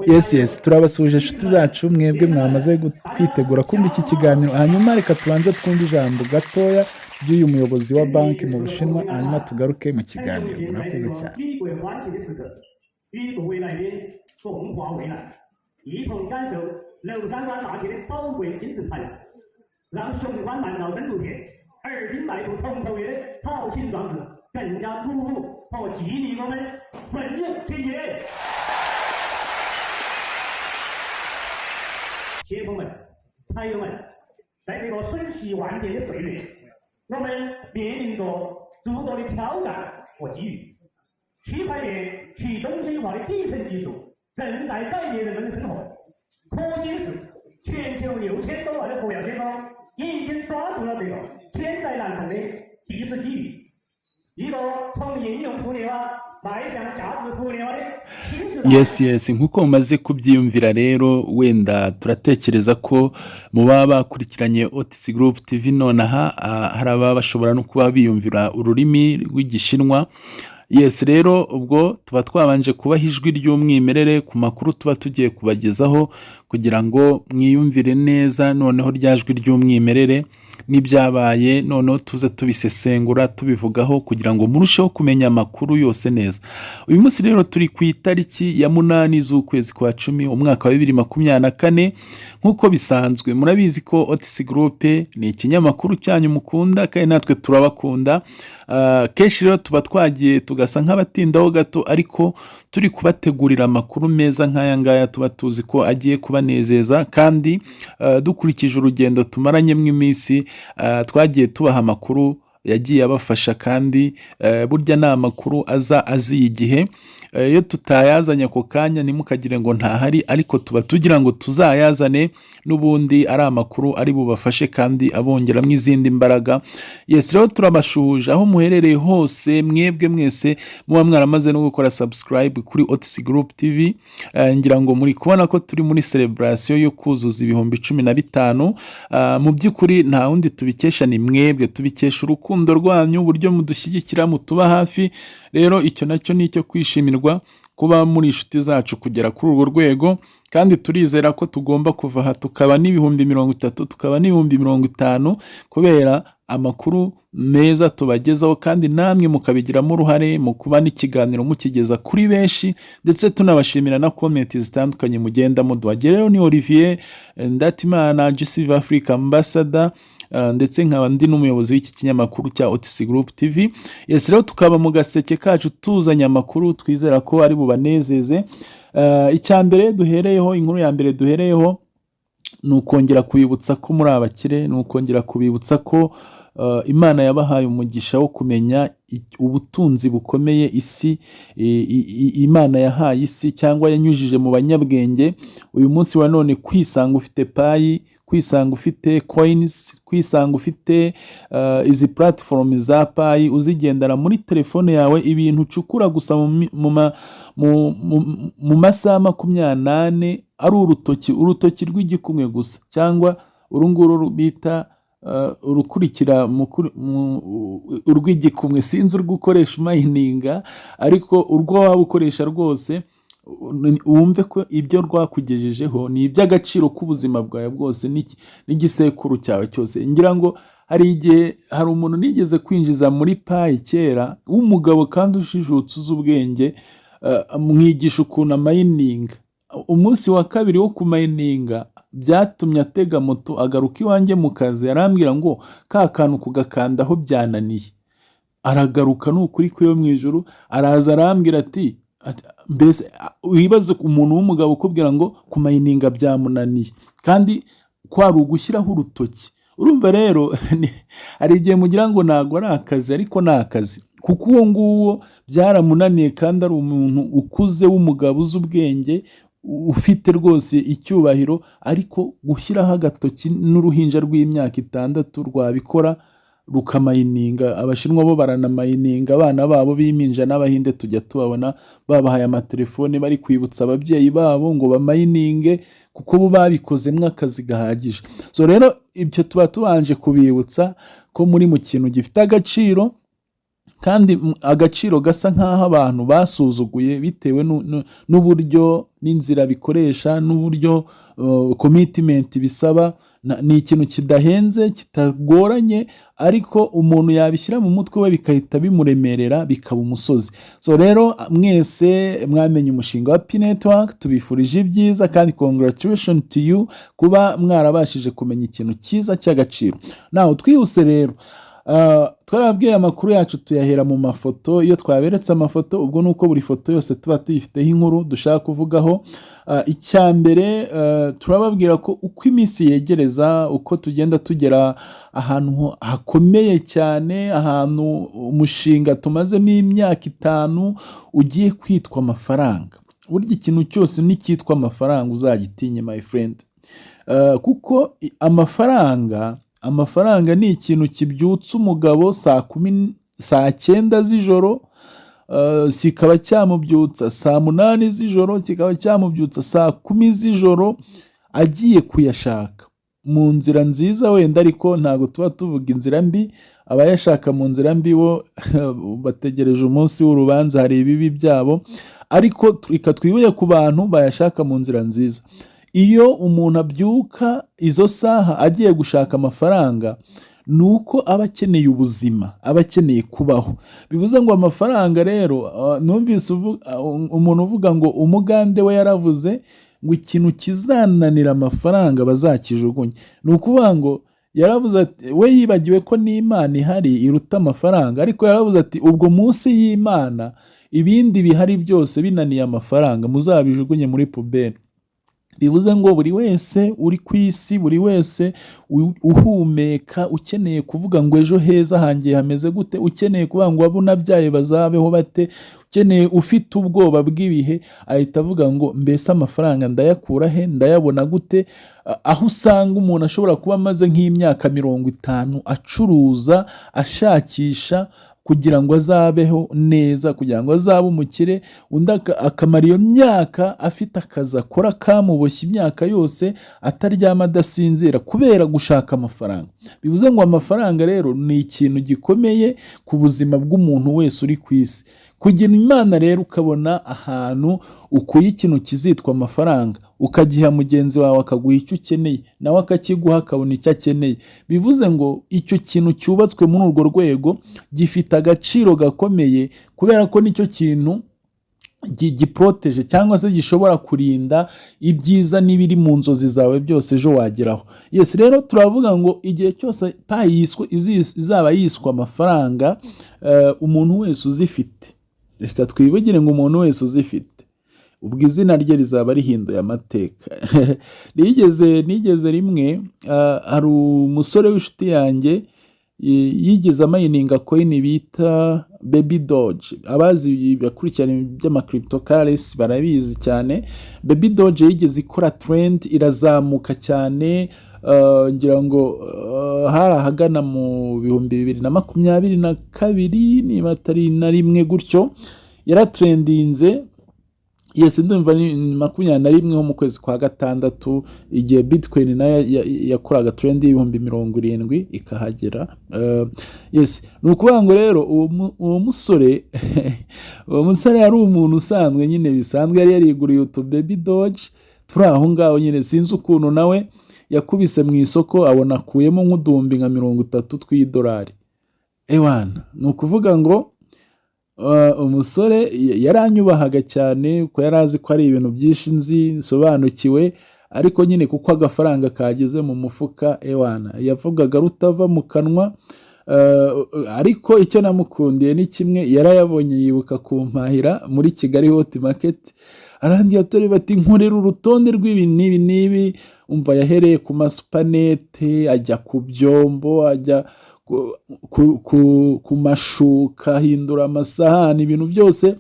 Yes, turabasuhuje inshuti zacu, mwebwe mwamaze kwitegura kumva iki kiganiro. Hanyuma reka tubanze twumve ijambo gatoya ry'uyu muyobozi wa banki mu Bushinwa, hanyuma tugaruke mu kiganiro. Murakoze cyane. 举国欢喜的时刻，与各位来宾共话未来，一同感受娄山关大捷的宝贵精神财富，让雄关漫道真如铁，而今迈步从头越的豪情壮志，更加鼓舞和激励我们奋勇前进。先锋们、朋友们，在这个瞬息万变的岁月，我们面临着诸多的挑战和机遇。区块链去中心化的底层技术正在改变人们的生活。可喜的是，全球6000多万的活跃先锋已经抓住了这个千载难逢的历史机遇，一个从应用互联网迈向价值互联网的新时代。 Yes, nk'uko mumaze kubyiyumvira rero, wenda turatekereza ko mu baba bakurikiranye Otisi Group TV nonaha, hari ababa bashobora no kuba biyumvira ururimi rw'Igishinwa. Yes, rero ubwo tuba twabanje kubaha ijwi ry'umwimerere ku makuru tuba tugiye kubagezaho, kugira ngo mwiyumvire neza noneho rya jwi ry'umwimerere n'ibyabaye, noneho tuze tubisesengura, tubivugaho, kugira ngo murusheho kumenya amakuru yose neza. Uyu munsi rero turi ku itariki ya 8 z'ukwezi kwa 10, umwaka wa 2024. Nk'uko bisanzwe, murabizi ko Otisi Group ni ikinyamakuru cyanyu mukunda, kandi natwe turabakunda. Kenshi rero tuba twagiye tugasa nk'abatindaho gato, ariko turi kubategurira amakuru meza nk'aya ngaya tuba tuzi ko agiye kubanezeza. Kandi dukurikije urugendo tumaranyemo iminsi, twagiye tubaha amakuru yagiye abafasha, kandi burya ni amakuru aza aziye igihe. Iyo tutayazanye ako kanya, ntimukagire ngo ntahari, ariko tuba tugira ngo tuzayazane n'ubundi ari amakuru ari bubafashe kandi abongeramo izindi mbaraga. Yes, rero turabashuhuje aho muherereye hose, mwebwe mwese muba mwaramaze no gukora subscribe kuri Otisi Group TV. Ngira ngo muri kubona ko turi muri celebration yo kuzuza 15,000. Mu by'ukuri nta wundi tubikesha, ni mwebwe tubikesha, urukundo rwanyu, uburyo mudushyigikira, mutuba hafi. Rero icyo nacyo ni icyo kwishimirwa, kuba muri inshuti zacu kugera kuri urwo rwego. Kandi turizera ko tugomba kuva aha tukaba n'30,000, tukaba n'50,000, kubera amakuru meza tubagezaho, kandi namwe mukabigiramo uruhare mu kuba n'ikiganiro mukigeza kuri benshi, ndetse tunabashimira na comment zitandukanye mugenda muduha. Rero ni Olivier Ndatimana, GCV Africa Ambassador, ndetse nkaba ndi n'umuyobozi w'iki kinyamakuru cya Otisi Group TV. Yes, rero tukaba mu gaseke kacu tuzanye amakuru twizera ko ari bubanezeze. Icya mbere duhereyeho, inkuru ya mbere duhereyeho, ni ukongera kubibutsa ko muri abakire, ni ukongera kubibutsa ko Imana yabahaye umugisha wo kumenya ubutunzi bukomeye isi Imana yahaye isi cyangwa yanyujije mu banyabwenge. Uyu munsi wa none, kwisanga ufite Pi, kwisanga ufite coins, kwisanga ufite izi platform za Pi uzigendana muri telefone yawe, ibintu ucukura gusa mu masaha 24, ari urutoki rw'igikumwe gusa, cyangwa uru nguru bita urukurikira urw'igikumwe, sinzi urwo ukoresha umayininga, ariko urwo waba ukoresha rwose, wumve ko ibyo rwakugejejeho ni iby'agaciro k'ubuzima bwawe bwose n'igisekuru cyawe cyose. Ngira ngo hari igihe hari umuntu nigeze kwinjiza muri Pi kera, w'umugabo kandi ujijutse, uzi ubwenge, mwigisha ukuntu amayininga. Umunsi wa kabiri wo kumayininga byatumye atega moto agaruka iwanjye mu kazi, arambwira ngo ka kantu kugakandaho byananiye. Aragaruka, ni ukuri kwe mu ijuru, araza arambwira ati, mbese wibaze umuntu w'umugabo ukubwira ngo kumayininga byamunaniye, kandi kwari ugushyiraho urutoki. Urumva rero, hari igihe mugira ngo ntabwo ari akazi, ariko ni akazi, kuko uwo nguwo byaramunaniye kandi ari umuntu ukuze w'umugabo, uzi ubwenge, ufite rwose icyubahiro, ariko gushyiraho agatoki n'uruhinja rw'imyaka 6 rwabikora, rukamayininga. Abashinwa bo baranamayininga abana babo b'impinja, n'Abahinde tujya tubabona babahaye amatelefone, bari kwibutsa ababyeyi babo ngo bamayininge, kuko bo babikozemo akazi gahagije. So rero ibyo tuba tubanje kubibutsa ko muri mu kintu gifite agaciro. Kandi agaciro gasa nk'aho abantu basuzuguye bitewe n'uburyo n'inzira bikoresha n'uburyo commitment bisaba. Ni ikintu kidahenze, kitagoranye, ariko umuntu yabishyira mu mutwe we bigahita bimuremerera, bikaba umusozi. So rero mwese mwamenye umushinga wa Pi Network, tubifurije ibyiza kandi congratulation to you kuba mwarabashije kumenya ikintu cyiza cy'agaciro. Nawe twihuse rero, twarababwiye amakuru yacu tuyahera mu mafoto. Iyo twaberetse amafoto, ubwo ni uko buri foto yose tuba tuyifiteho inkuru dushaka kuvugaho. Icya mbere, turababwira ko uko iminsi yegereza, uko tugenda tugera ahantu hakomeye cyane, ahantu umushinga tumazemo imyaka 5 ugiye kwitwa amafaranga. Burya ikintu cyose n'icyitwa amafaranga uzagitinye, my friend, kuko amafaranga ni ikintu kibyutsa umugabo saa 10, saa 9 z'ijoro, kikaba cyamubyutsa saa 8 z'ijoro, kikaba cyamubyutsa saa 10 z'ijoro agiye kuyashaka mu nzira nziza wenda, ariko ntabwo tuba tuvuga inzira mbi. Abayashaka mu nzira mbi bo bategereje umunsi w'urubanza, hari ibibi byabo, ariko reka twibuye ku bantu bayashaka mu nzira nziza. Iyo umuntu abyuka izo saha agiye gushaka amafaranga, ni uko aba akeneye ubuzima, aba akeneye kubaho. Bivuze ngo amafaranga rero, numvise umuntu uvuga ngo umugande we yaravuze ngo ikintu kizananira amafaranga bazakijugunye. Ni ukuvuga ngo yaravuze ati, we yibagiwe ko n'Imana ihari iruta amafaranga, ariko yaravuze ati ubwo munsi y'Imana ibindi bihari byose binaniye amafaranga muzabijugunye muri poubelle. Bivuze ngo buri wese uri ku isi, buri wese uhumeka, ukeneye kuvuga ngo ejo heza hangiye hameze gute, ukeneye kuvuga ngo abo unabyaye bazabeho bate, ukeneye, ufite ubwoba bw'ibihe, ahita avuga ngo mbese amafaranga ndayakura he, ndayabona gute? Aho usanga umuntu ashobora kuba amaze nk'imyaka 50 acuruza, ashakisha kugira ngo azabeho neza, kugira ngo azabe umukire, undi akamara iyo myaka afite akazi akora kamuboshye imyaka yose, ataryama, adasinzira kubera gushaka amafaranga. Bivuze ngo amafaranga rero ni ikintu gikomeye ku buzima bw'umuntu wese uri ku isi. Kugira Imana rero ukabona ahantu ukuye ikintu kizitwa amafaranga, ukagiha mugenzi wawe akaguha icyo ukeneye, nawe akakiguha akabona icyo akeneye, bivuze ngo icyo kintu cyubatswe muri urwo rwego gifite agaciro gakomeye, kubera ko nicyo kintu giporoteje cyangwa se gishobora kurinda ibyiza n'ibiri mu nzozi zawe byose ejo wageraho. Yes, rero turavuga ngo igihe cyose Pi yiswe, izaba yiswe amafaranga, umuntu wese uzifite, reka twibugire ngo umuntu wese uzifite, ubwo izina rye rizaba rihinduye amateka. Nigeze rimwe, hari umusore w'inshuti yanjye yigeze amayininga coin bita Baby Doge. Abazi bakurikirana iby'ama cryptocurrency barabizi cyane. Baby Doge yigeze ikora trend, irazamuka cyane, ngira ngo hari ahagana mu 2022, niba atari na rimwe gutyo, yaratrendinze. Yes, ndumva ni 21 ho mu kwezi kwa gatandatu, igihe Bitcoin nayo yakoraga trend y'70,000 ikahagera. Yes, ni ukuvuga ngo rero uwo musore yari umuntu usanzwe nyine bisanzwe, yari yariguriye utu Baby Doge turi aho ngaho nyine. Sinzi ukuntu nawe yakubise mu isoko abona akuyemo nk'uduhumbi nka 30 tw'idolari. Ewana, ni ukuvuga ngo umusore yaranyubahaga cyane kuko yari azi ko ari ibintu byinshi nzi nsobanukiwe, ariko nyine kuko agafaranga kageze mu mufuka, ewana, yavugaga rutava mu kanwa. Ariko icyo namukundiye ni kimwe: yarayabonye yibuka kumpahira muri Kigali Hot Market, arangiye atore bati nkorera urutonde rw'ibi n'ibi n'ibi. Umva, yahereye ku masupanete, ajya ku byombo, ajya ku mashuka, ahindura amasahani, ibintu byose.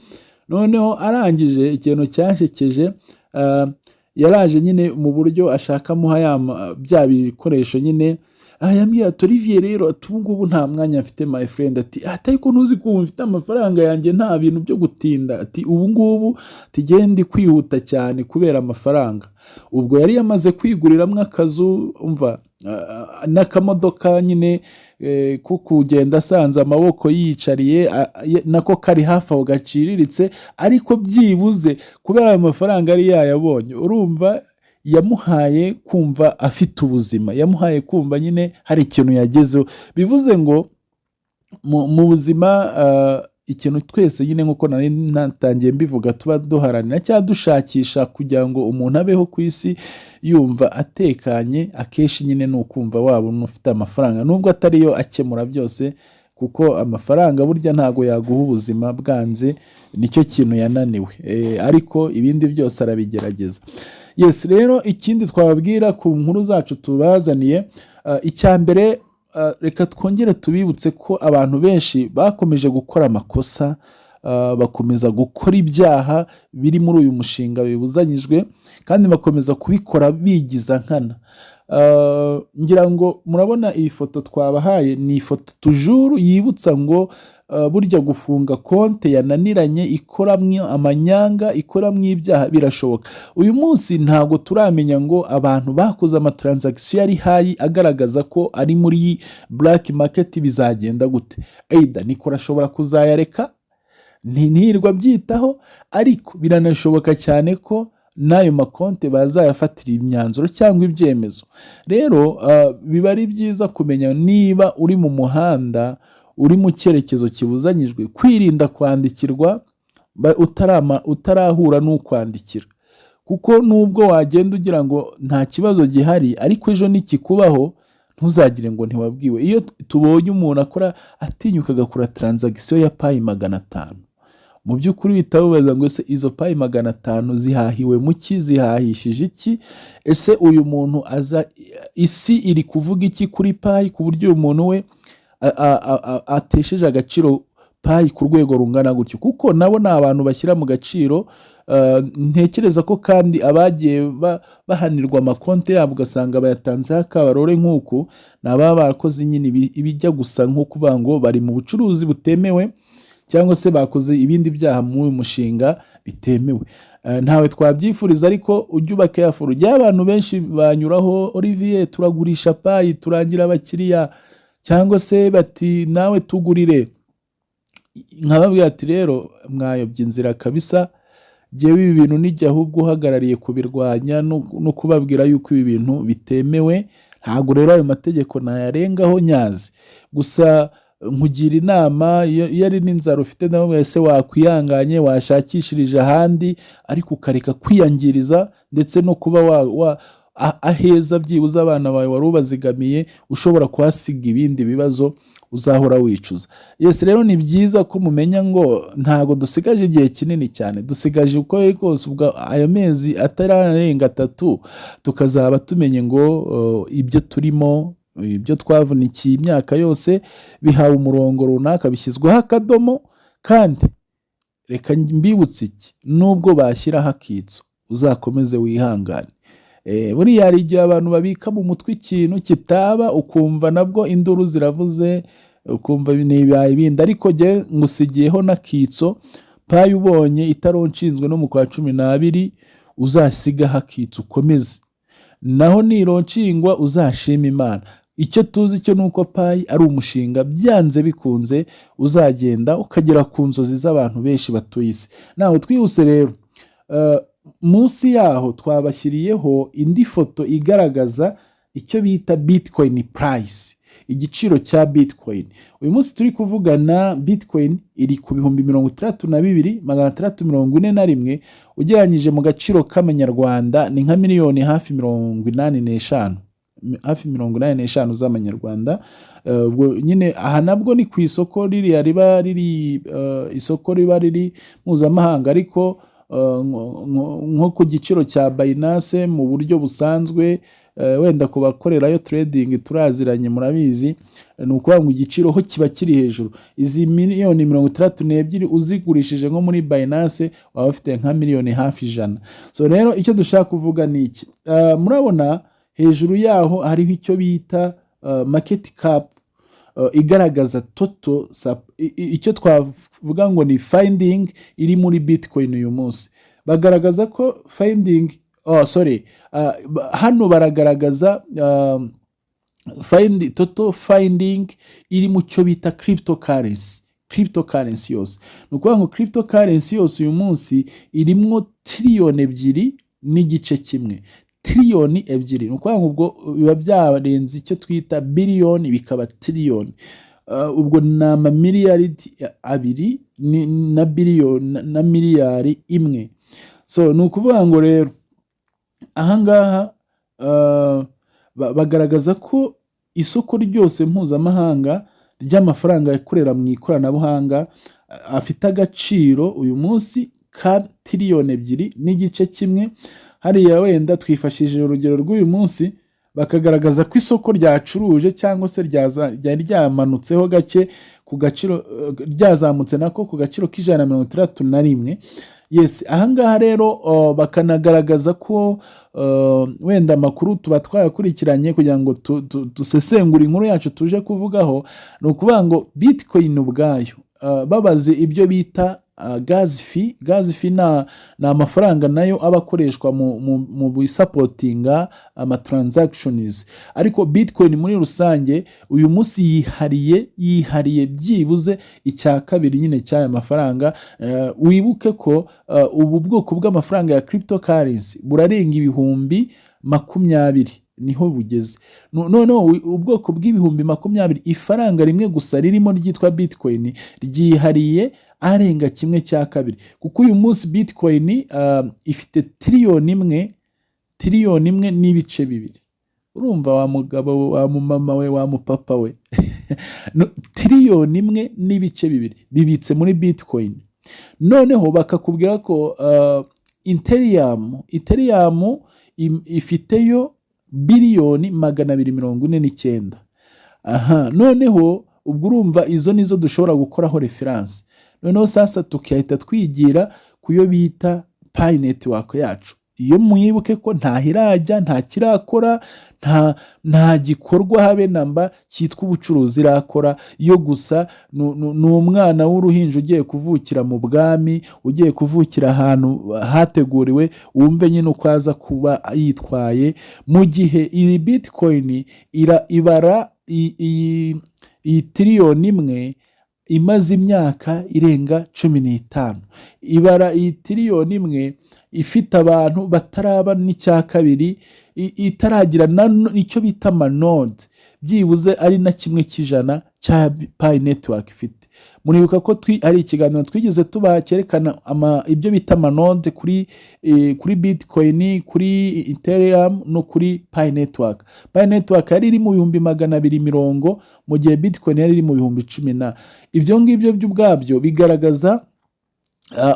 Noneho arangije, ikintu cyanshekeje, yaraje nyine mu buryo ashaka amuha bya bikoresho nyine. Yambwiye ati: "Olivier rero," ati, "ubu ngubu nta mwanya mfite, my friend." Ati: "Ariko ntuzi ko ubu mfite amafaranga yanjye, nta bintu byo gutinda." Ati: "Ubu ngubu tugende kwihuta cyane kubera amafaranga." Ubwo yari yamaze kwiguriramo akazu, umva, n'akamodoka nyine ko kugenda asanze amaboko yiyicariye, nako kari hafi aho gaciriritse, ariko byibuze kubera ayo mafaranga yari yayabonye, urumva yamuhaye kumva afite ubuzima, yamuhaye kumva nyine hari ikintu yagezeho. Bivuze ngo mu buzima, ikintu twese nyine, nk'uko nari natangiye mbivuga, tuba duharanira cyangwa dushakisha kugira ngo umuntu abeho ku isi yumva atekanye, akenshi nyine ni ukumva waba ufite amafaranga, nubwo atariyo akemura byose, kuko amafaranga burya ntabwo yaguha ubuzima bwanze, nicyo kintu yananiwe. Ariko ibindi byose arabigerageza. Yes, rero ikindi twababwira ku nkuru zacu tubazaniye, icya mbere, reka twongere tubibutse ko abantu benshi bakomeje gukora amakosa, bakomeza gukora ibyaha biri muri uyu mushinga bibuzanyijwe, kandi bakomeza kubikora bigiza nkana. Ngira ngo murabona iyi foto twabahaye, ni ifoto tujuru yibutsa ngo burya gufunga konte yananiranye ikoramwo amanyanga, ikoramwo ibyaha, birashoboka. Uyu munsi ntabwo turamenya ngo abantu bakoze ama transaction ari high agaragaza ko ari muri black market bizagenda gute. Either Nikora ashobora kuzayareka ntirirwa abyitaho, ariko biranashoboka cyane ko n'ayo makonte bazayafatira imyanzuro cyangwa ibyemezo. Rero biba ari byiza kumenya niba uri mu muhanda uri mu cyerekezo kibuzanyijwe, kwirinda kwandikirwa utarahura n'ukwandikira, kuko nubwo wagenda ugira ngo nta kibazo gihari, ariko ejo nikikubaho ntuzagire ngo ntiwabwiwe. Iyo tubonye umuntu akora, atinyuka agakora transaction ya Pi 500, mu by'ukuri bihita bibaza ngo: ese izo Pi 500 zihahiwe mu ki? Zihahishije iki? Ese uyu muntu aza isi iri kuvuga iki kuri Pi, ku buryo uyu muntu we atesheje agaciro Pi ku rwego rungana gutyo? Kuko nabo ni abantu bashyira mu gaciro. Ntekereza ko kandi abagiye bahanirwa amakonti yabo, ugasanga bayatanzeho akabarore nk'uku, ni ababa barakoze nyine ibijya gusa nko kuvuga ngo bari mu bucuruzi butemewe, cyangwa se bakoze ibindi byaha muri uyu mushinga bitemewe. Ntawe twabyifuriza, ariko ujye uba careful. Ujya abantu benshi banyuraho: "Olivier, turagurisha Pi, turangira abakiriya," cyangwa se bati: "Nawe tugurire." Nkababwira ati: "Rero mwayobye inzira kabisa. Jyewe ibi bintu nijya ahubwo uhagarariye kubirwanya no kubabwira yuko ibi bintu bitemewe. Ntabwo rero ayo mategeko nayarengaho nyazi. Gusa nkugira inama, iyo ari n'inzara ufite, nawe wese wakwihanganye, washakishirije ahandi, ariko ukareka kwiyangiriza, ndetse no kuba aheza byibuze abana bawe wari ubazigamiye, ushobora kuhasiga ibindi bibazo uzahora wicuza." Yes, rero ni byiza ko mumenya ngo ntabwo dusigaje igihe kinini cyane, dusigaje uko biri kose ubwo ayo mezi atararenga 3, tukazaba tumenye ngo ibyo turimo, ibyo twavunikiye imyaka yose, bihawe umurongo runaka, bishyizweho akadomo. Kandi reka mbibutse iki: nubwo bashyiraho akitso, uzakomeze wihangane. Buriya hari igihe abantu babika mu mutwe ikintu kitaba, ukumva nabwo induru ziravuze, ukumva ntibibaye ibindi, ariko jye ngusigiyeho n'akitso. Pi ubonye itaronshinzwe no mu kwa 12, uzasigaho akitso ukomeze, naho nironshingwa uzashima Imana. Icyo tuzi cyo ni uko Pi ari umushinga byanze bikunze uzagenda ukagera ku nzozi z'abantu benshi batuye isi. Nawe twihuse rero, munsi yaho twabashyiriyeho indi foto igaragaza icyo bita Bitcoin price, igiciro cya Bitcoin. Uyu munsi turi kuvugana, Bitcoin iri ku 62,641. Ugereranyije mu gaciro k'amanyarwanda ni nka miliyoni hafi 85, hafi 85 z'amanyarwanda. Ubwo nyine aha nabwo ni ku isoko ririya riba riri, isoko riba riri mpuzamahanga, ariko nko ku giciro cya Binance mu buryo busanzwe, wenda ku bakorerayo trading turaziranye, murabizi, ni ukuvuga ngo igiciro ho kiba kiri hejuru. Izi miliyoni 62 uzigurishije nko muri Binance, waba ufite nka miliyoni hafi 100. So rero icyo dushaka kuvuga ni iki: murabona hejuru yaho hariho icyo bita market cap igaragaza total icyo twavuga ngo ni funding iri muri Bitcoin uyu munsi. Bagaragaza ko funding, oh sorry, hano baragaragaza total funding iri mu cyo bita cryptocurrency. Cryptocurrency yose, ni ukuvuga ngo cryptocurrency yose uyu munsi irimwo 2.1 triliyoni. 2 triliyoni, ni ukuvuga ngo ubwo biba byarenze icyo twita biliyoni, bikaba tiriyoni. Ubwo ni amamiliyaridi 2 na biliyoni na miliyari 1. So ni ukuvuga ngo rero ahangaha bagaragaza ko isoko ryose mpuzamahanga ry'amafaranga akorera mu ikoranabuhanga afite agaciro uyu munsi ka 2.1 tiriyoni. Hariya wenda twifashishije urugero rw'uyu munsi, bakagaragaza ko isoko ryacuruje cyangwa se ryari ryamanutseho gake ku gaciro, ryazamutse nako ku gaciro ka 161. Yes, ahangaha rero bakanagaragaza ko wenda amakuru tuba twayakurikiranye kugira ngo dusesengure inkuru yacu tuje kuvugaho. Ni ukuvuga ngo Bitcoin ubwayo, babaze ibyo bita gas fee. Gas fee ni amafaranga nayo aba akoreshwa mu bisupportinga ama transactions, ariko Bitcoin muri rusange uyu munsi yihariye byibuze icya kabiri nyine cy'aya mafaranga. Wibuke ko ubu bwoko bw'amafaranga ya cryptocurrency burarenga 20,000, niho bugeze. Noneho ubwoko bw' 20,000, ifaranga rimwe gusa ririmo ryitwa Bitcoin ryihariye arenga kimwe cya kabiri, kuko uyu munsi Bitcoin ifite 1 tiriyoni, 1.2 tiriyoni. Urumva wa mugabo, wa mumama we, wa mupapa we, no, 1.2 tiriyoni bibitse muri Bitcoin. Noneho bakakubwira ko Ethereum ifiteyo 249 biliyoni. Aha noneho ubwo urumva izo nizo dushobora gukoraho reference. Noneho sasa tukahita twigira ku yo bita Pi Network yacu. Iyo mwibuke ko ntaho irajya, nta kirakora, nta gikorwa habe namba cyitwa ubucuruzi irakora. Yo gusa ni umwana w'uruhinja ugiye kuvukira mu bwami, ugiye kuvukira ahantu hateguriwe. Wumve nyine uko aza kuba yitwaye mu gihe iyi Bitcoin ibara iyi 1 tiriyoni imaze imyaka irenga 15, ibara iyi 1 tiriyoni ifite abantu bataraba n'icya kabiri, itaragira icyo bita ama node byibuze ari na kimwe cy'ijana cya Pi Network ifite. Muribuka ko hari ikiganiro twigeze tubaha cyerekana ibyo bita ama node kuri Bitcoin, kuri Ethereum no kuri Pi Network. Pi Network yari iri mu 240,000, mu gihe Bitcoin yari iri mu 10,000 na ibyo ngibyo by'ubwabyo bigaragaza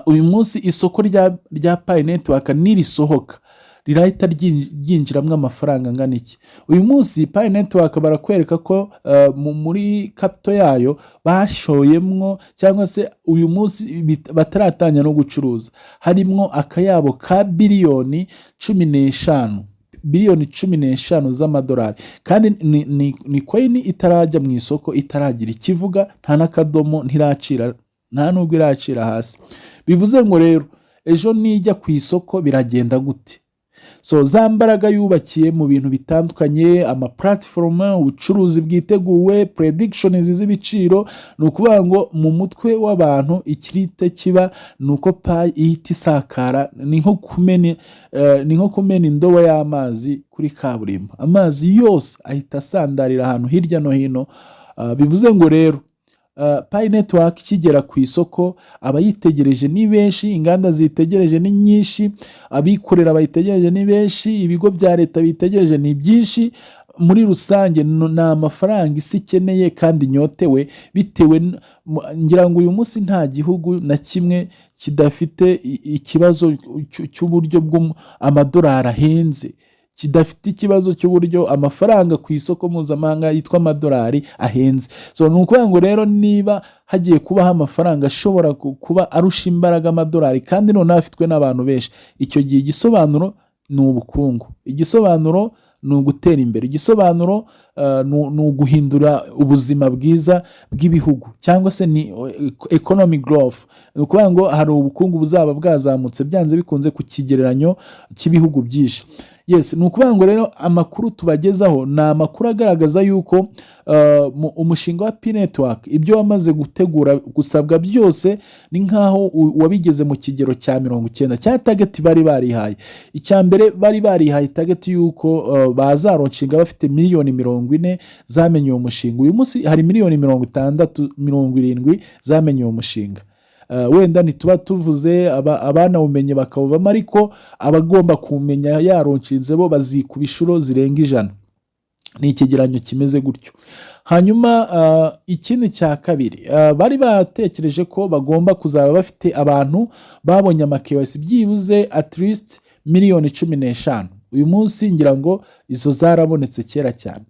uyu munsi isoko rya Pi Network nirisohoka rirahita ryinjiramo amafaranga angana iki. Uyu munsi Pi Network barakwereka ko muri capital yayo bashoyemwo, cyangwa se uyu munsi bataratangira no gucuruza, harimwo akayabo ka 15 biliyoni, 15 biliyoni z'amadolari. Kandi ni coin itarajya mu isoko, itaragira ikivuga, nta n'akadomo ntiracira, nta nubwo iracira hasi. Bivuze ngo rero ejo nijya ku isoko biragenda gute? So za mbaraga yubakiye mu bintu bitandukanye, ama platform, ubucuruzi bwiteguwe, predictions z'ibiciro, ni ukuvuga ngo mu mutwe w'abantu ikirite kiba ni uko Pi ihita isakara. Ni nko kumena indobo y'amazi kuri kaburimbo, amazi yose ahita asandarira ahantu hirya no hino. Bivuze ngo rero Pi Network ikigera ku isoko, abayitegereje ni benshi, inganda ziyitegereje ni nyinshi, abikorera bayitegereje ni benshi, ibigo bya leta biyitegereje ni byinshi. Muri rusange ni amafaranga isi ikeneye kandi inyotewe, bitewe ngira ngo uyu munsi nta gihugu na kimwe kidafite ikibazo cy'uburyo bw'amadolari ahenze, kidafite ikibazo cy'uburyo amafaranga ku isoko mpuzamahanga yitwa amadolari ahenze. So ni ukuvuga ngo rero niba hagiye kubaho amafaranga ashobora kuba arusha imbaraga amadolari, kandi noneho afitwe n'abantu benshi, icyo gihe igisobanuro ni ubukungu, igisobanuro ni ni ugutera imbere, igisobanuro ni uguhindura ubuzima bwiza bw'ibihugu, cyangwa se ni economic growth. Ni ukuvuga ngo hari ubukungu buzaba bwazamutse byanze bikunze ku kigereranyo cy'ibihugu byinshi. Yes, ni ukuvuga ngo rero amakuru tubagezaho ni amakuru agaragaza yuko umushinga wa Pi Network, ibyo wamaze gutegura gusabwa byose, ni nk'aho wabigeze mu kigero cya 90 cya target bari barihaye. Icya mbere, bari barihaye target y'uko bazalaunchinga bafite miliyoni 40 zamenye uwo mushinga. Uyu munsi hari miliyoni 60, 70 zamenye uwo mushinga. Wenda ntituba tuvuze abanawumenye bakawuvamo, ariko abagomba kumenya yalaunchinze bo bazikuba inshuro zirenga 100. Ni icyegeranyo kimeze gutyo. Hanyuma ikindi cya kabiri, bari batekereje ko bagomba kuzaba bafite abantu babonye ama KYC byibuze at least miliyoni 15. Uyu munsi ngira ngo izo zarabonetse kera cyane.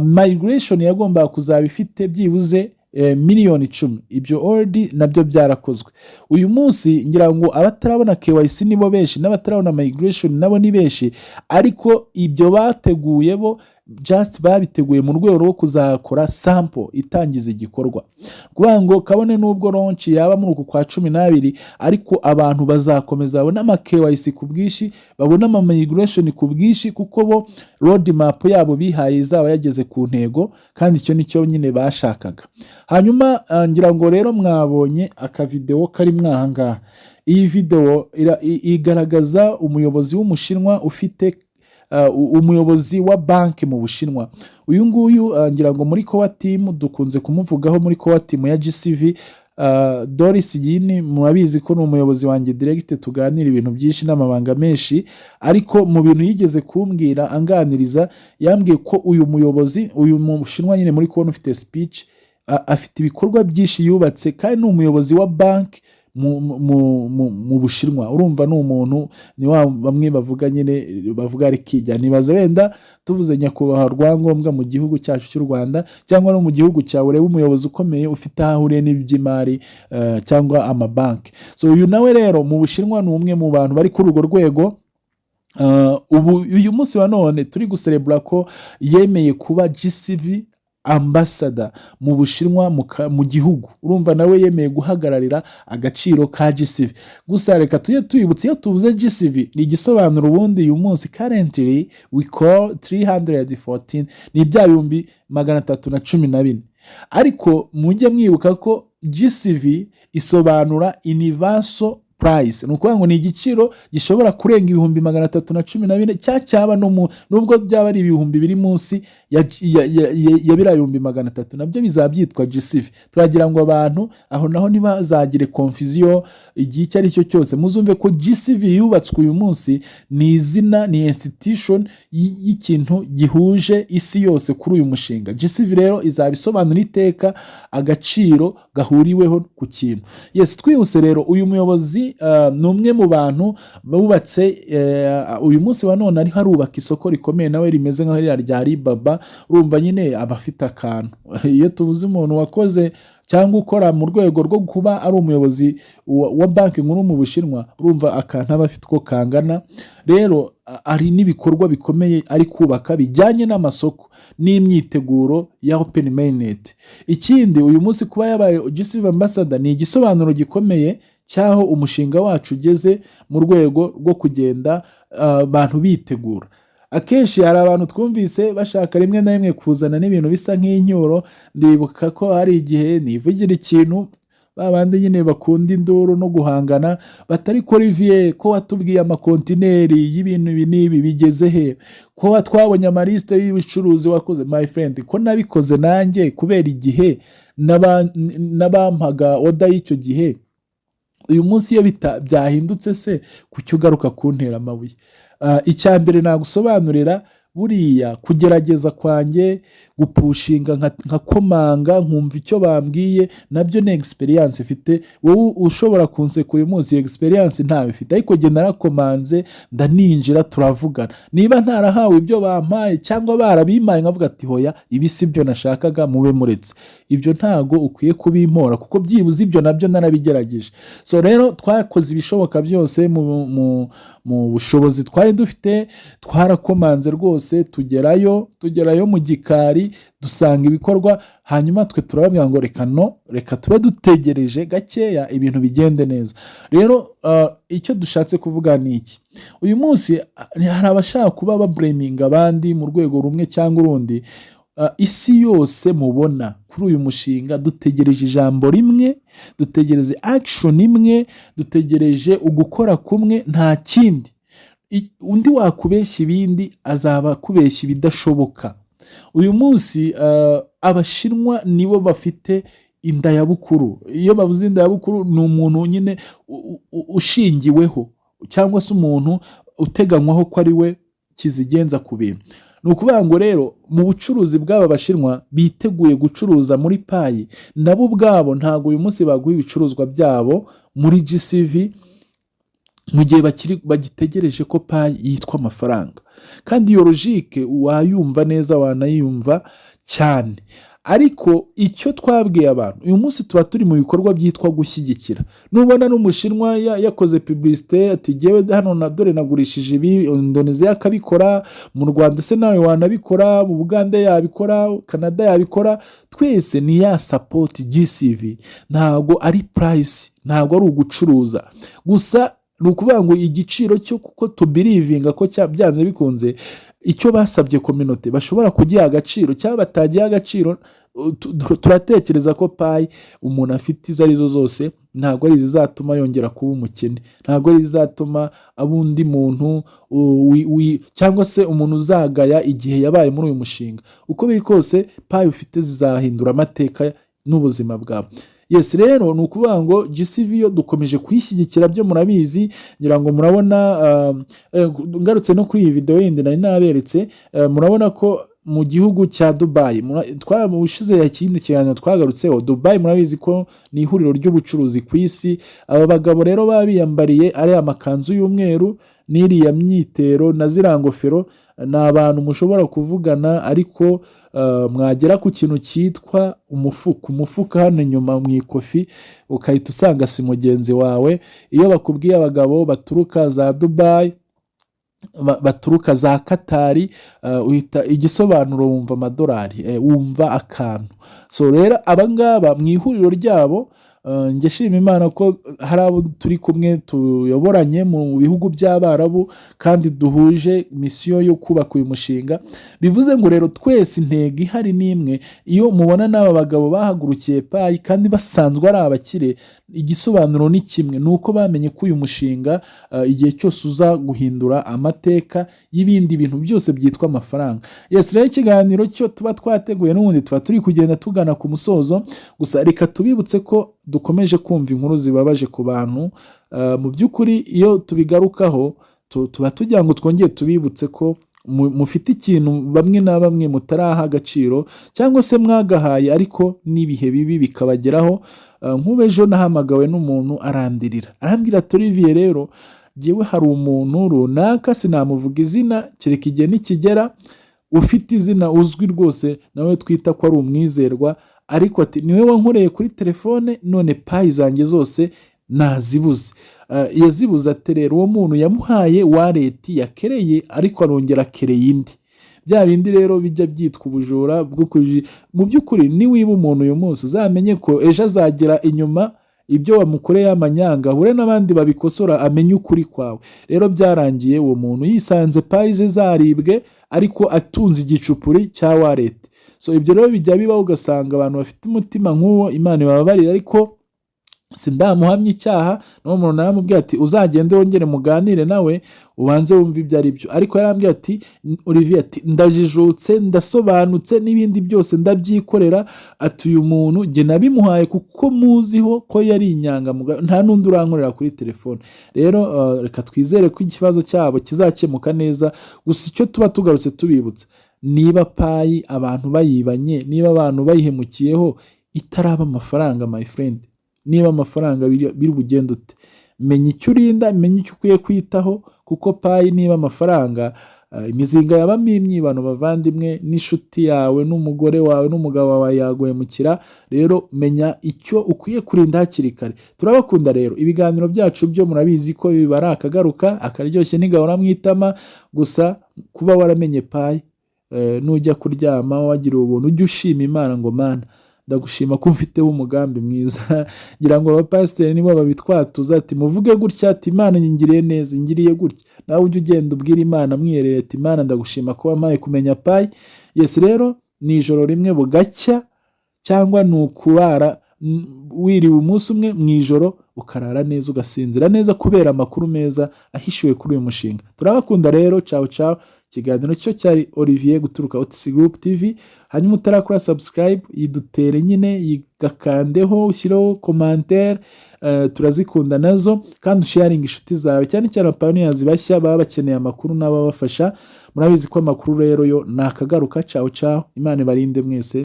Migration yagombaga kuzaba ifite byibuze miliyoni 10. Ibyo already nabyo byarakozwe. Uyu munsi ngira ngo abatarabona KYC nibo benshi, n'abatarabona migration nabo ni benshi, ariko ibyo bateguye bo just babiteguye mu rwego rwo kuzakora sample itangiza igikorwa, kuvuga ngo kabone n'ubwo launch yaba muri uku kwa 12, ariko abantu bazakomeza babone ama KYC ku bwinshi, babone ama migration ku bwinshi, kuko bo road map yabo bihaye izaba yageze ku ntego, kandi icyo nicyo nyine bashakaga. Hanyuma ngira ngo rero mwabonye akavidewo kari mwaha ngaha. Iyi videwo igaragaza umuyobozi w'Umushinwa ufite umuyobozi wa banki mu Bushinwa. Uyu nguyu ngira ngo muri core team dukunze kumuvugaho, muri core team ya GCV. Doris Yini murabizi ko ni umuyobozi wanjye direct, tuganira ibintu byinshi n'amabanga menshi, ariko mu bintu yigeze kumbwira anganiriza, yambwiye ko uyu muyobozi, uyu Mushinwa nyine muri kubona ufite speech, afite ibikorwa byinshi yubatse, kandi ni umuyobozi wa banki mu Bushinwa. Urumva ni umuntu, ni wa bamwe bavuga nyine, bavuga rikijya. Nibaza wenda tuvuze nyakubahwa rwangombwa mu gihugu cyacu cy'u Rwanda, cyangwa no mu gihugu cyawe, urebe umuyobozi ukomeye ufite aho ahuriye n'iby'imari cyangwa amabanki. So uyu nawe rero mu Bushinwa ni umwe mu bantu bari kuri urwo rwego. Ubu uyu munsi wa none turi guserebura ko yemeye kuba GCV ambassador mu Bushinwa, mu gihugu. Urumva nawe yemeye guhagararira agaciro ka GCV. Gusa reka tujye tuyibutsa, iyo tuvuze GCV ni igisobanuro ubundi uyu munsi currently we call 314, ni bya 314,000, ariko mujye mwibuka ko GCV isobanura universal price. Ni ukuvuga ngo ni igiciro gishobora kurenga 314,000, cya cyaba no mu nubwo byaba ari ibihumbi biri munsi ya biriya 300,000, nabyo bizaba byitwa GCV. Twagira ngo abantu aho naho ntibazagire confusion igihe icyo ari cyo cyose. Muzumve ko GCV yubatswe uyu munsi ni izina, ni institution y'ikintu gihuje isi yose kuri uyu mushinga. GCV rero izaba isobanura iteka agaciro gahuriweho ku kintu. Yes, twihuse rero, uyu muyobozi ni umwe mu bantu bubatse, uyu munsi wa none ariho arubaka isoko rikomeye nawe rimeze nka ririya rya Alibaba. Urumva nyine aba afite akantu. Iyo tuvuze umuntu wakoze cyangwa ukora mu rwego rwo kuba ari umuyobozi wa banki nkuru mu Bushinwa, urumva akantu aba afite uko kangana. Rero hari n'ibikorwa bikomeye ari kubaka bijyanye n'amasoko n'imyiteguro ya open mainnet. Ikindi, uyu munsi kuba yabaye GCV ambassador ni igisobanuro gikomeye cy'aho umushinga wacu ugeze mu rwego rwo kugenda abantu bitegura. Akenshi hari abantu twumvise bashaka rimwe na rimwe kuzana n'ibintu bisa nk'incyuro. Ndibuka ko hari igihe nivugira ikintu, ba bandi nyine bakunda induru no guhangana, batari ko Olivier, ko watubwiye amakontineri y'ibintu ibi n'ibi, bigeze he? Ko twabonye amalisite y'ubucuruzi wakoze? My friend, ko nabikoze nanjye kubera igihe n'abampaga order y'icyo gihe, uyu munsi iyo byahindutse se, kuki ugaruka kuntera amabuye? Icya mbere nagusobanurira, buriya kugerageza kwanjye gupushinga, nkakomanga, nkumva icyo bambwiye, nabyo ni experience ifite. Wowe ushobora kunseka uyu munsi, iyo experience ntayo ifite, ariko jye narakomanze, ndaninjira, turavugana. Niba ntarahawe ibyo bampaye cyangwa barabimpaye nkavuga ati: "Hoya, ibi si byo nashakaga, mube muretse," ibyo ntago ukwiye kubimpora, kuko byibuze ibyo nabyo narabigerageje. So rero twakoze ibishoboka byose mu Mu bushobozi twari dufite twarakomanze rwose, tugerayo mu gikari, dusanga ibikorwa. Hanyuma twe turababwira ngo reka no reka tube dutegereje gakeya, ibintu bigende neza. Rero icyo dushatse kuvuga ni iki: uyu munsi hari abashaka kuba bablaminga abandi mu rwego rumwe cyangwa urundi. Isi yose mubona kuri uyu mushinga, dutegereje ijambo rimwe, dutegereje action imwe, dutegereje ugukora kumwe, nta kindi. Undi wakubeshya ibindi azaba akubeshya ibidashoboka. Uyu munsi Abashinwa nibo bafite inda ya bukuru. Iyo bavuze inda ya bukuru, ni umuntu nyine ushingiweho cyangwa se umuntu uteganywaho ko ari we kizigenza ku bintu. Ni ukuvuga ngo rero mu bucuruzi bw'aba Bashinwa biteguye gucuruza muri Pi, nabo ubwabo ntabwo uyu munsi baguha ibicuruzwa byabo muri GCV mu gihe bakiri bagitegereje ko Pi yitwa amafaranga. Kandi iyo logique wayumva neza, wanayumva cyane. Ariko icyo twabwiye abantu, uyu munsi tuba turi mu bikorwa byitwa gushyigikira. Nubona n'Umushinwa yakoze publicité ati: "Jyewe hano na dore nagurishije ibi", Indoneziya akabikora, mu Rwanda se nawe wanabikora, mu Bugande yabikora, Canada yabikora, twese ni ya support GCV. Ntabwo ari price, ntabwo ari ugucuruza gusa. Ni ukuvuga ngo igiciro cyo, kuko tubelievinga ko byanze bikunze icyo basabye communauté bashobora kugiha agaciro cyangwa batagiha agaciro. Turatekereza ko Pi umuntu afite izo arizo zose ntabwo ari izizatuma yongera kuba umukene, ntabwo ari izizatuma aba undi muntu cyangwa se umuntu uzagaya igihe yabaye muri uyu mushinga. Uko biri kose, Pi ufite zizahindura amateka n'ubuzima bwawe. Yes, rero ni ukuvuga ngo GCV yo dukomeje kuyishyigikira, byo murabizi, ngira ngo murabona. Ngarutse no kuri iyi video yindi nari naberetse, murabona ko mu gihugu cya Dubai, mu bushize ikindi kiganiro twagarutseho Dubai. Murabizi ko ni ihuriro ry'ubucuruzi ku isi. Aba bagabo rero baba biyambariye ariya makanzu y'umweru n'iriya myitero na ziriya ngofero, ni abantu mushobora kuvugana, ariko mwagera ku kintu cyitwa umufuka, umufuka hano inyuma mu ikofi, ukahita usanga si mugenzi wawe. Iyo bakubwiye abagabo baturuka za Dubai, baturuka za Katari, uhita igisobanuro wumva amadolari, wumva akantu. So rero abangaba mu ihuriro ryabo, njye shima Imana ko hari abo turi kumwe tuyoboranye mu bihugu by'Abarabu kandi duhuje mission yo kubaka uyu mushinga. Bivuze ngo rero twese intego ihari ni imwe. Iyo mubona n'aba bagabo bahagurukiye Pi kandi basanzwe ari abakire, igisobanuro ni kimwe, ni uko bamenye ko uyu mushinga igihe cyose uza guhindura amateka y'ibindi bintu byose byitwa amafaranga. Yes, rero ikiganiro cyo tuba twateguye n'ubundi tuba turi kugenda tugana ku musozo. Gusa reka tubibutse ko dukomeje kumva inkuru zibabaje ku bantu. Mu by'ukuri iyo tubigarukaho tuba tugira ngo twongere tubibutse ko mufite ikintu bamwe na bamwe mutaraha agaciro cyangwa se mwagahaye, ariko n'ibihe bibi bikabageraho. Nk'ubu ejo nahamagawe n'umuntu arandirira, arambwira ati: "Olivier, rero jyewe hari umuntu runaka, sinamuvuga izina kereka igihe nikigera, ufite izina uzwi rwose nawe twita ko ari umwizerwa, ariko ati niwe wankoreye kuri telefone, none Pi zanjye zose nazibuze." Yazibuze ate rero? Uwo muntu yamuhaye wallet yakereye, ariko arongera akereye indi. Bya bindi rero bijya byitwa ubujura bwo mu by'ukuri, niwiba umuntu uyu munsi, uzamenye ko ejo azagera inyuma ibyo wamukoreye amanyanga, ahure n'abandi babikosora, amenye ukuri kwawe. Rero byarangiye uwo muntu yisanze Pi ze zaribwe, ariko atunze igicupuri cya wallet. So ibyo rero bijya bibaho, ugasanga abantu bafite umutima nk'uwo, Imana ibababarira, ariko sindamuhamya icyaha. N'uwo muntu naramubwiye ati: "Uzagende wongere muganire nawe, ubanze wumve ibyo ari byo." Ariko yarambwiye ati: "Olivier," ati, "ndajijutse, ndasobanutse, n'ibindi byose ndabyikorera." Ati: "Uyu muntu jye nabimuhaye kuko muziho ko yari inyangamugayo, nta n'undi urankorera kuri telefone." Rero reka twizere ko ikibazo cyabo kizakemuka neza. Gusa icyo tuba tugarutse tubibutsa, niba Pi abantu bayibanye, niba abantu bayihemukiyeho itaraba amafaranga, my friend, niba amafaranga biri bugende ute? Menya icyo urinda, menya icyo ukwiye kwitaho, kuko Pi niba amafaranga Imizinga yabamo imyibano, bavandimwe, n'inshuti yawe n'umugore wawe n'umugabo wawe yaguhemukira. Rero menya icyo ukwiye kurinda hakiri kare. Turabakunda rero. Ibiganiro byacu byo murabizi ko biba ari akagaruka, akaryoshye ntigahora mu itama. Gusa kuba waramenye Pi, nujya kuryama wagira ubuntu, ujye ushima Imana ngo: "Mana, ndagushima ko mfiteho umugambi mwiza." Ngira ngo abapasiteri nibo babitwatuza, ati: "Muvuge gutya," ati: "Imana ingiriye neza, ingiriye gutya." Nawe ujye ugenda ubwira Imana mwiherereye ati: "Imana, ndagushima ko wampaye kumenya Pi." Yes, rero ni ijoro rimwe bugacya, cyangwa ni ukurara wiriwe umunsi umwe, mu ijoro ukarara neza, ugasinzira neza kubera amakuru meza ahishiwe kuri uyu mushinga. Turabakunda rero. Cawu cawu. Ikiganiro cyo cyari Olivier guturuka OTC Group TV. Hanyuma utarakora subscribe, yidutere nyine, yigakandeho, ushyireho commentaire, turazikunda nazo, kandi usharinga inshuti zawe, cyane cyane abapioneers bashya baba bakeneye amakuru n'ababafasha. Murabizi ko amakuru rero yo ni akagaruka. Cawu cawu, Imana ibarinde mwese.